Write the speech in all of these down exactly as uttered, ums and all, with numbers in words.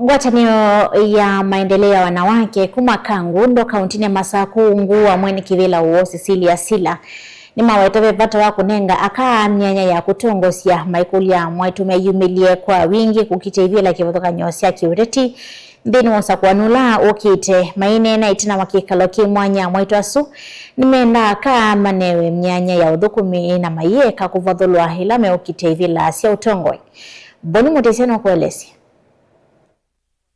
Ngwatanĩo ya maendeleo ya wanawake kuma Kangundo, kauntinĩ ya Masaku, ungu wa mwene kĩvĩla ũũ Cecilia Sila, nĩmaweta ve vata wa kũnenga aka myanya ya kũtongosya maikũlya mwaitũ meyumĩlye kwa wingĩ kũkita ivĩla kĩvathũkany'o sya kĩũteti nthĩnĩ wa ũsakũani ũla ũkĩte. Maineena ĩtina wa kĩkalo kĩ mwanya, mwaitũ asu nĩmendaa aka manewe myanya ya ũthũkũmi na mayĩeka kũvathũlwa ĩla meũkita ivĩla sya ũtongoi. Boni Mũtĩsya nũkũelesya.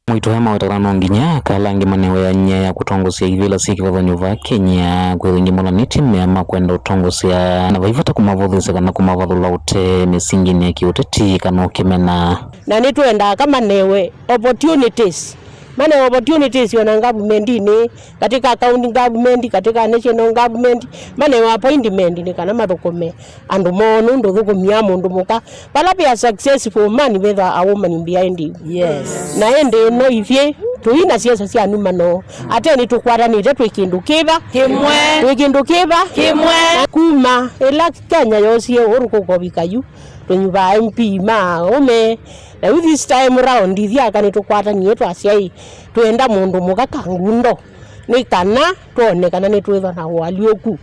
Mwaitũ aya maweta kana no nginya aka ala angĩ manewe anya ya kũtongosya ivĩla syĩ kĩvathũkany'o vaa Kenya, kwĩthĩwa ingĩ molanĩtye mea ma kwenda ũtongosya, na vai vata kũmavũthĩsya kana kũmavathũla ũtee mĩsinginĩ ya kĩũteti kana ũkĩmena. Na nĩtwendaa aka manewe opportunities, manewe opportunities ona government-inĩ, katika county government, katika national government, manewe appointment nĩ kana mathũkũme andũ moo, nũndũ ũthũkũmi wa mũndũ mũka, vala ve a successful man, vethwa a woman behind you. Yes. Na ĩndĩ ĩno ithyĩ tũi na siasa sya numano, ate nĩtũkwatanĩte twĩ kĩndũ kĩva? Kĩmwe. Twĩ kĩndũ kĩva? Kĩmwe. Na kuma ĩla Kenya yoosie ũhuru kũkũvika yu, tũnyuvaa M P ma aũme. Na yu this time round, ithyĩ aka nĩtũkwatanie twasya ĩ, twenda mũndũ mũka Kangundo, nĩ kana twone kana nĩtwĩthwa na ũalyũku,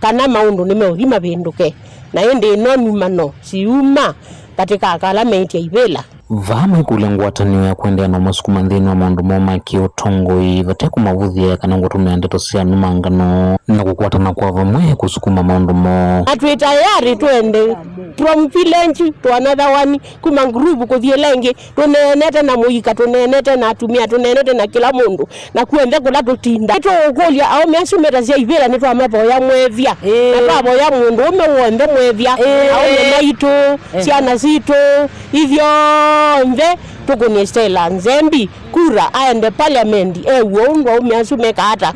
kana maũndũ nĩmeũthi mavĩndũke, na ĩndĩ ĩno numano siuma katĩ ka aka ala meĩtye ivĩla. Vaa maikũlya ngwatanĩo ya kũendeea na ũmasukuma nthĩnĩ wa maũndũ moo ma kĩũtongoi, vate kũmavũthya kana kũtũmĩa ndeto sya nũmangano, na kũkwatana kwa vamwe kũsukuma maũndũ moo. Na twĩ tayari twende from village to another one, kuma group kũthi ĩla ĩngĩ, tũneenete na mũika, tũneenete na atumĩa, tũneenete na kĩla mũndũ, na kuonthe kũla tũtinda. Nĩtũũkũlya aũme asu metasya ivĩla, nĩtwamavoya mwethya. Ĩĩ. Na twavoya mũndũ ũme w'onthe mwethya. Ĩĩ. Aũme maitũ, ĩĩ, syana sitũ, ithyonthe, tũkũnĩe Stella Nzembi kura aende parliament, ew'e ũndũ aũme asu meka ata.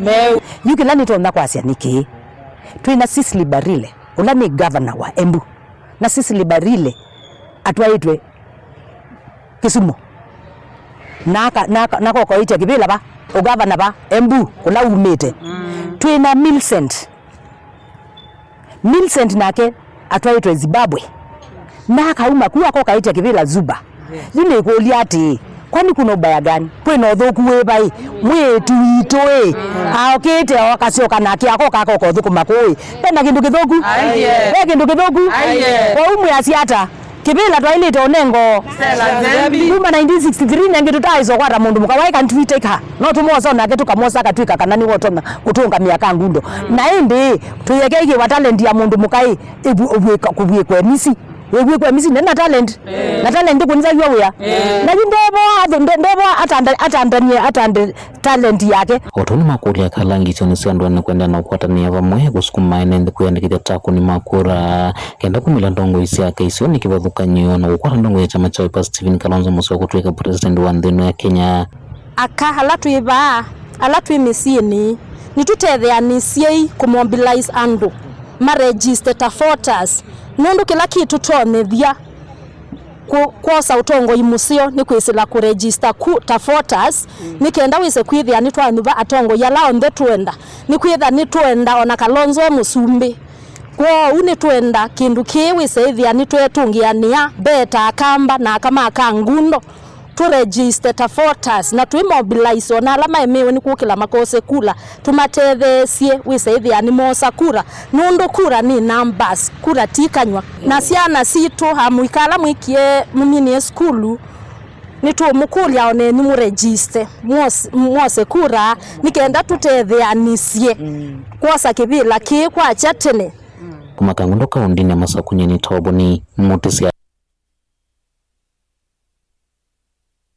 Yu kĩla nĩtonya kwasya nĩ kĩĩ, twĩ na Cecily Barile, ũla nĩ governor wa Embu, na Cecily Barile atwaĩtwe Kisumu, na aka-, na aka-, na akoka aĩtya kĩvĩla va ũgavana va Embu kũla umĩte. Mm. Twĩ na Millicent. Millicent nake atwaĩtwe Zimbabwe, na akauma ku akoka aĩtya kĩvĩla Juba. Yu nĩkũlya atĩĩ, kwani kuna ubaya gani? Kwĩ na ũthũku wĩ va ĩ? Mwĩĩtu witũ ĩ, aokĩte o akasyoka nake akoka akoka ũthũkũma kũũ ĩ? Ve na kĩndũ kĩthũku? Aiye. Ve kĩndũ kĩthũku? Aiye. Kwoou mwĩasya ata? Kĩvĩla twaĩlĩte ũnengo. Stella Nzembi. Kuma nineteen sixty-three nengĩ tũtaaĩsa ũkwata mũndũ mũka. Why can't we take her? No tũmwosa o nake tũkamwosa akatw'ĩka kana nĩwe ũtonya kũtũngamĩa Kangundo. Na ĩndĩ tũyekei kĩwa talent ya mũndũ mũka ĩ, ĩvu-, ũvwĩka-, kũvw'ĩkwa emisi. Wĩvw'ĩkwa emisi nena talent. Eh. Na talent ndĩkũnĩthaw'a wĩa. Eh. Na yu ndevo athũ-, nde-, ndevo atanda-, atandanie, atande talent yake. O tondũ makũlya kalangi isionĩ sya andũ ene kũendeea na ũkwatanĩa vamwe kũsukuma ene nthĩ kwĩyandĩkĩthya ta akũni ma kura, kenda kumĩla ndongoi sya aka isionĩ kĩvathũkany'o na kũkwata ndongoi ya kyama kya Wiper Stephen Kalonzo Musyoka kũtw'ĩka president wa nthĩ ĩno ya Kenya. Aka ala twĩ vaa, ala twĩ mĩsyĩnĩ, nĩtũtetheanĩsyei kũmobilize andũ maregiste ta voters, nũndũ kĩla kĩtũtonyethya kũ-, kwosa ũtongoi mũseo nĩ kwĩsĩla kũregista ku ta voters, nĩ kenda wĩse kwĩthĩa nĩtwanyuva atongoi ala onthe twenda. Nĩkwĩtha nĩtwenda ona Kalonzo e mũsumbĩ. Kwoou nĩtwenda kĩndũ kĩĩ wĩse ĩthĩa nĩtwetũngĩanĩa mbee ta Akamba na aka ma Kangundo, tũregiste ta voters na twĩmobilize ona ala maemĩwe nĩ kũkĩla makose kula. Tũmatetheesye wĩse ĩthĩa nĩmoosa kura, nũndũ kura nĩ numbers, kura ti kanyw'a. Na syana sitũ, amũika ala mwĩkie mũminĩe sukulu, nĩtũũmũkũlya o nenyu mũregiste, mwose, mwose kura, nĩ kenda tũtetheanĩsye kwosa kĩvĩla kĩĩ kwakya tene. Kuma Kangundo kaũndĩnĩ ya Masaku, nyie nĩ Toboni Mũtĩsya.